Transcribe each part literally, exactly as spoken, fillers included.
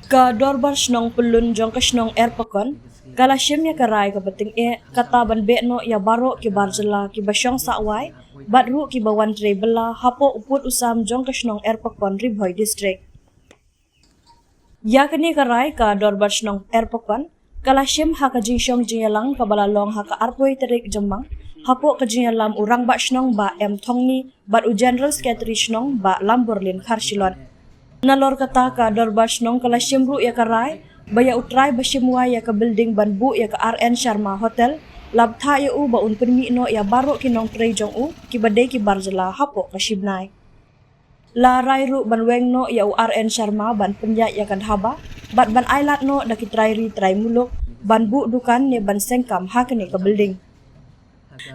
Ka Dorbar Shnong Pyllun jong ka shnong Erpakon ka la shim ïa ka rai kaba tyngeh kata ban beh noh ïa baroh ki bar jylla kiba shong sah wai bad ruh kiba wan trei bylla hapoh u pud u sam jong ka shnong Erpakon, Ri Bhoi District. Ïa kane ka rai ka Dorbar Shnong Erpakon ka la shim ha ka jingshong jingïalang kaba la long ha ka arphew tarik Jymmang hapoh ka jingïalam u Rangbah Shnong Bah M Thongni bad u General Secretary Shnong Bah Lamborlin Kharshilot. Nalor kata ka Dorbar Shnong ka la shim ruh ïa ka rai ba ïa u trai ba shim wai ïa ka building ban buh ïa ka R N Sharma Hotel, la bthah ïa u ba un pynmih noh ïa baroh ki nongtrei jong u kiba dei ki bar jylla hapoh ka shi bnai. La rai ruh ban weng noh ïa u R N Sharma ban pynïaid ïa ka dhaba bad ban ailad noh da ki trai ri trai muluk ban buh dukan ne ban seng kam ha kane ka building.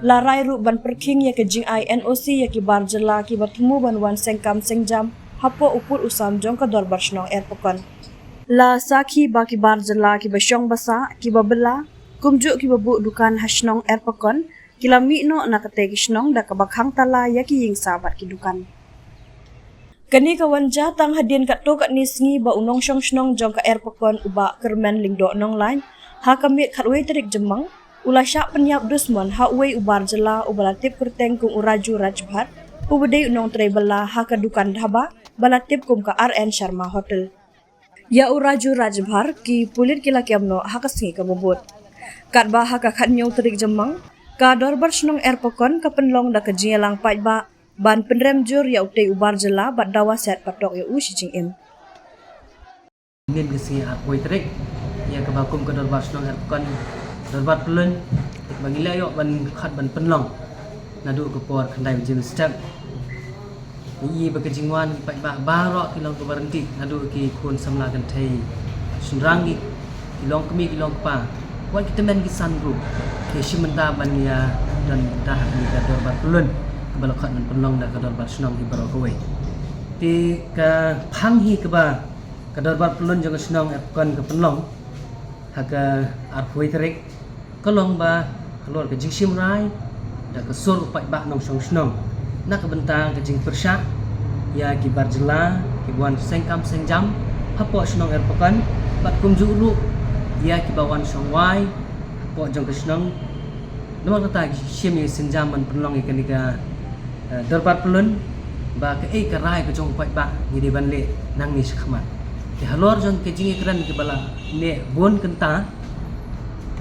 La rai ruh ban pyrkhing ïa ka jingai N O C ïa ki bar jylla kiba thmu ban wan seng kam seng jam hapoh u pud u sam jong ka Dorbar Shnong Erpakon. La sakhi ba ki bar jylla kiba shong ba sah, kiba bylla, kumjuh kiba buh dukan ha shnong Erpakon ki la mih noh na katei ka shnong da kaba khang tala ïa ki ïing sah bad ki dukan. Kane ka wan jia tang hadien katto katne sngi ba u nongshong shnong jong ka Erpakon u Bah Kyrmen Lyngdoh Nonglait ha ka miet khatwei tarik Jymmang u la shah pynïap dusmon ha uwei u bar jylla uba la tip kyrteng kum u Raju Rajbhar uba dei u nongtrei bylla ha ka dukan dhaba ba la tip kum ka R N Sharma Hotel. Ïa u Raju Rajbhar ki pulit ki la kem noh ha ka sngi kaba bud. Katba ha ka khathynñiew tarik Jymmang ka Dorbar Shnong Erpakon ka pynlong da ka jingïalang paidbah ban pynrem jur ïa utei u bar jylla bad dawa set patok ïa u shi jingim. Nin ka sngi arphew tarik ïa kaba kum ka Dorbar Shnong Erpakon, Dorbar Pyllun, ba ngi la ïoh ban khot ban pynlong naduh ka por khyndai baje mynstep. Ngi ïohi ba ka jingwan ki paidbah baroh ki long kaba ryntih, naduh ki khun samla kynthei shynrang, ki long kmie ki long kpa, wat ki tymmen ki san ruh ki shim bynta ban ïa don da ha kane ka Dorbar Pyllun kaba la khot ban pynlong da ka Dorbar Shnong hi baroh kawei. Te ka phang hi kaba ka Dorbar Pyllun jong ka shnong Erpakon ka pynlong ha ka arphew tarik ka long ba halor ka jingshim rai da ka sur u paidbah nongshong shnong na ka bynta ka jingpyrshah ïa ki bar jylla kiba wan seng kam seng jam hapoh shnong Erpakon bad kumjuh ruh ïa kiba wan shong wai hapoh jong ka shnong. Namar kata ngi shim ïa ka sienjam ban pynlong ïa kane ka eh, Dorbar Pyllun ba kaei ka rai ka jong u paidbah ngi dei ban leh nangne shakhmat. Te halor jong ka jingïakren kaba la neh bun kynta,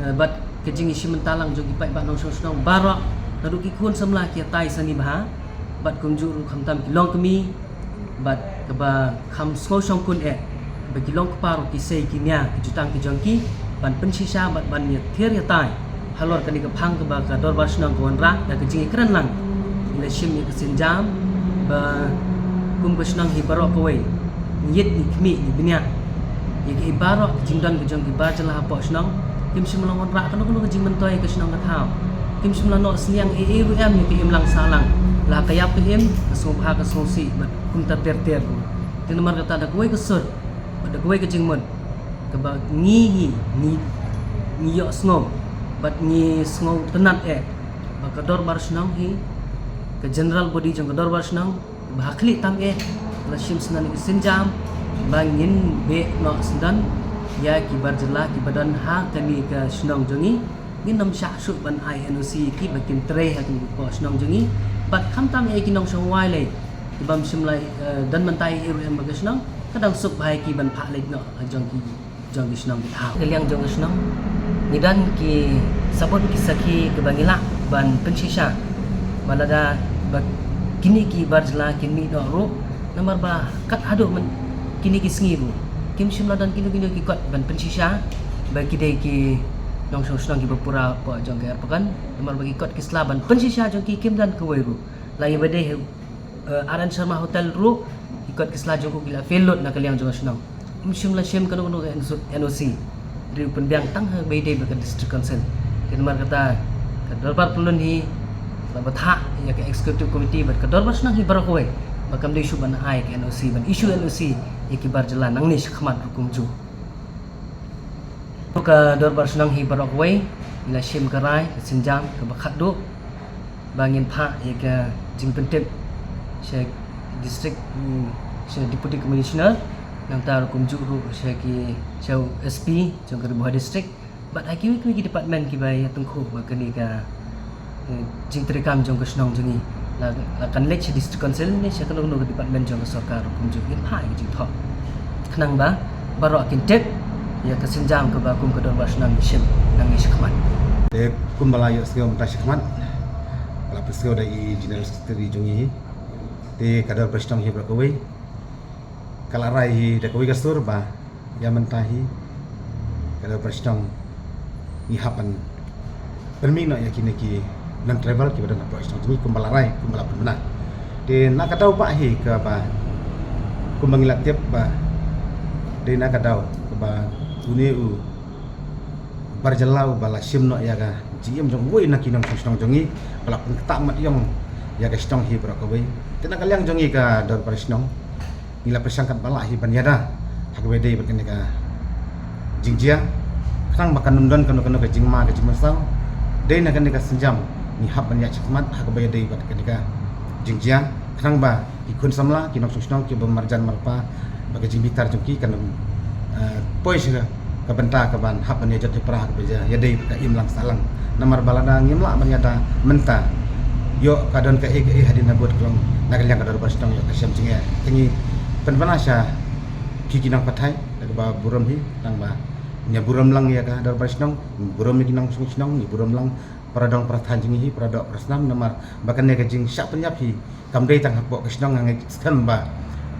eh, bad ka jingïashim bynta lang jong ki paidbah nongshong shnong baroh, naduh ki khun samla ki ïatai sani bha bad kumjuh ruh khamtam ki longkmie bad kaba kham sngew shongkun eh ba ki longkpa ruh ki sei ki nia ki jutang ki jong ki ban pynshisha bad ban ïathir ïatai halor kane ka phang kaba ka Dorbar Shnong ka wanrah da ka jingïakren lang. Ngi la shim ïa ka sienjam ba kum ka shnong hi baroh kawei ngi ïit ngi khmih ngi bniah ïa kaei baroh ka jingdon ka jong ki bar jylla hapoh shnong. Kim shym la wanrah kano kano ka jingmyntoi ka shnong ka thaw. Kim shym la noh sniang ei ei ruh em ïa ka imlang sahlang, la ka ïap ka im, ka sngewbha ka sngewsih bad kumta ter ter ruh. Te namar kata da kawei ka sur bad da kawei ka jingmut kaba ngi hi ngi, ngi ïohsngew bad ngi sngewtynnad eh ba ka Dorbar Shnong hi, ka general body jong ka Dorbar Shnong ba ha khlieh tam eh la shim syndon ïa ka sienjam ba ngin beh noh syndon ïa ki bar jylla kiba don ha kane ka shnong jong ngi. Ngin ym shah shuh ban ai N O C ïa ki ba kin trei ha kane ka shnong jong ngi. Bad khamtam ïa ki nongshong wai lei ki bym shym la, eh, don bynta ei ei ruh em ha ka shnong, ka dang suk bha ïa ki ban phah leit noh ha jong ki, jong ki shnong ki thaw. Ka liang jong ka shnong ngi don ki sabut ki sakhi kiba ngi lah ban pynshisha ba lada ba kine ki bar jylla kin mih noh ruh, namar ba kat haduh myn kine ki sngi ruh kim shym la don kino kino ki kot ban pynshisha ba ki dei ki nongshong shnong kiba pura hapoh jong ka Erpakon. Namar ba ki kot ki sla ban pynshisha jong ki kim don kawei ruh. La ïa ba dei, eh, R N Sharma Hotel ruh ki kot ki sla jong u ki la fail lut na ka liang jong ka shnong. Kim shym la shim kano kano ka N O C. Ri u pynbiang tang ha ba ïadei bad ka District Council. Te namar kata ka Dorbar Pyllun hi la bthah ïa ka Executive Committee bad ka Dorbar Shnong hi baroh kawei ba kam dei shuh ban ai ka N O C, ban issue N O C ïa ki bar jylla nangne shakhmat ruh kumjuh. Ka Dorbar Shnong hi baroh kawei ngi la shim ka rai ka sienjam kaba khatduh ba ngin phah ïa ka jingpyntip sha District, mm, sha Deputy Commissioner Nangta ruh kumjuh ruh sha ki, sha u S P jong ka Ri Bhoi District bad ha kiwei kiwei ki department kiba ïa tyngkhuh bad kane ka, eh, jingtrei kam jong ka shnong jong ngi. La, la kan leit sha District Council ne sha kano kano ka department jong ka sorkar ruh kumjuh, ngin phah ïa ka jingthoh khnang ba baroh kin tip ïa ka sienjam kaba kum ka dorbar shnong ngi shim nangne shakhmat. Te kumba la ïohsngew mynta shakhmat, ba la pynsngew da i General Secretary jong ngi hi, te ka dorbar shnong hi baroh kawei ka la rai hi da kawei ka sur ba ïa mynta hi ka dorbar shnong ngi hap ban pynmih noh ïa kine ki non-tribal kiba don hapoh shnong jong ngi kumba la rai, kumba la pynbna. Te na ka daw ba hi kaba kumba ngi la tip ba dei na ka daw kaba une u bar jylla uba la shim noh ïa ka jingim jong uwei na ki nongshong shnong jong ngi, ba la pynktah mat ïong ïa ka shnong hi baroh kawei. Te na ka liang jong ngi ka dorbar shnong ngi la pyrshang katba lah hi ban ïada ha kaba ïadei bad kane ka jingjia, khnang ba kan ym don kano kano ka jingma ka jingmynsaw. Dei na kane ka sienjam ngi hap ban ïaid shakhmat ha kaba ïadei bad kane ka jingjia, khnang ba ki khun samla, ki nongshong shnong kiba marjan marpa bad ka jingbitar jong ki kan, eh, poi sha ka bynta kaban hap ban ïajot ïapra ha kaba ïa, ïadei bad ka imlang sahlang. Namar ba lada ngim lah ban ïada mynta, ïoh ka don kaei kaei hadien habud ka long na ka liang ka dorbar shnong ïoh ka shem jingeh. Te ngi pynbna sha phi ki nongpathai da kaba burom hi, tang ba ngi burom lang ïa ka dorbar shnong, ngi burom ïa ki nongshong shnong, ngi burom lang para dong para thaiñ jong ngi hi, para doh para snam, namar ba kane ka jingshah pynïap hi kam dei tang hapoh ka shnong, nga ngeit skhem ba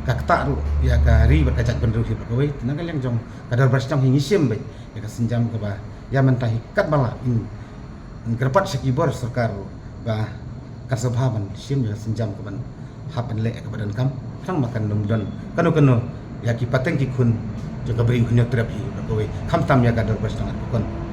ka ktah ruh ïa ka ri bad ka jaitbynriew hi baroh kawei. Te na ka liang jong ka dorbar shnong hi ngi shim beit ïa ka sienjam kaba ïa mynta hi katba lah in, in kyrpad sha ki bor sorkar ruh ba kan sngewbha ban shim ïa ka sienjam kaban hap ban leh ïa kaba donkam, khnang ba kan ym don kano kano ïa ki pateng ki khun jong ka Bri u Hynñiewtrep hi baroh kawei, khamtam ïa ka dorbar shnong Ardkakon.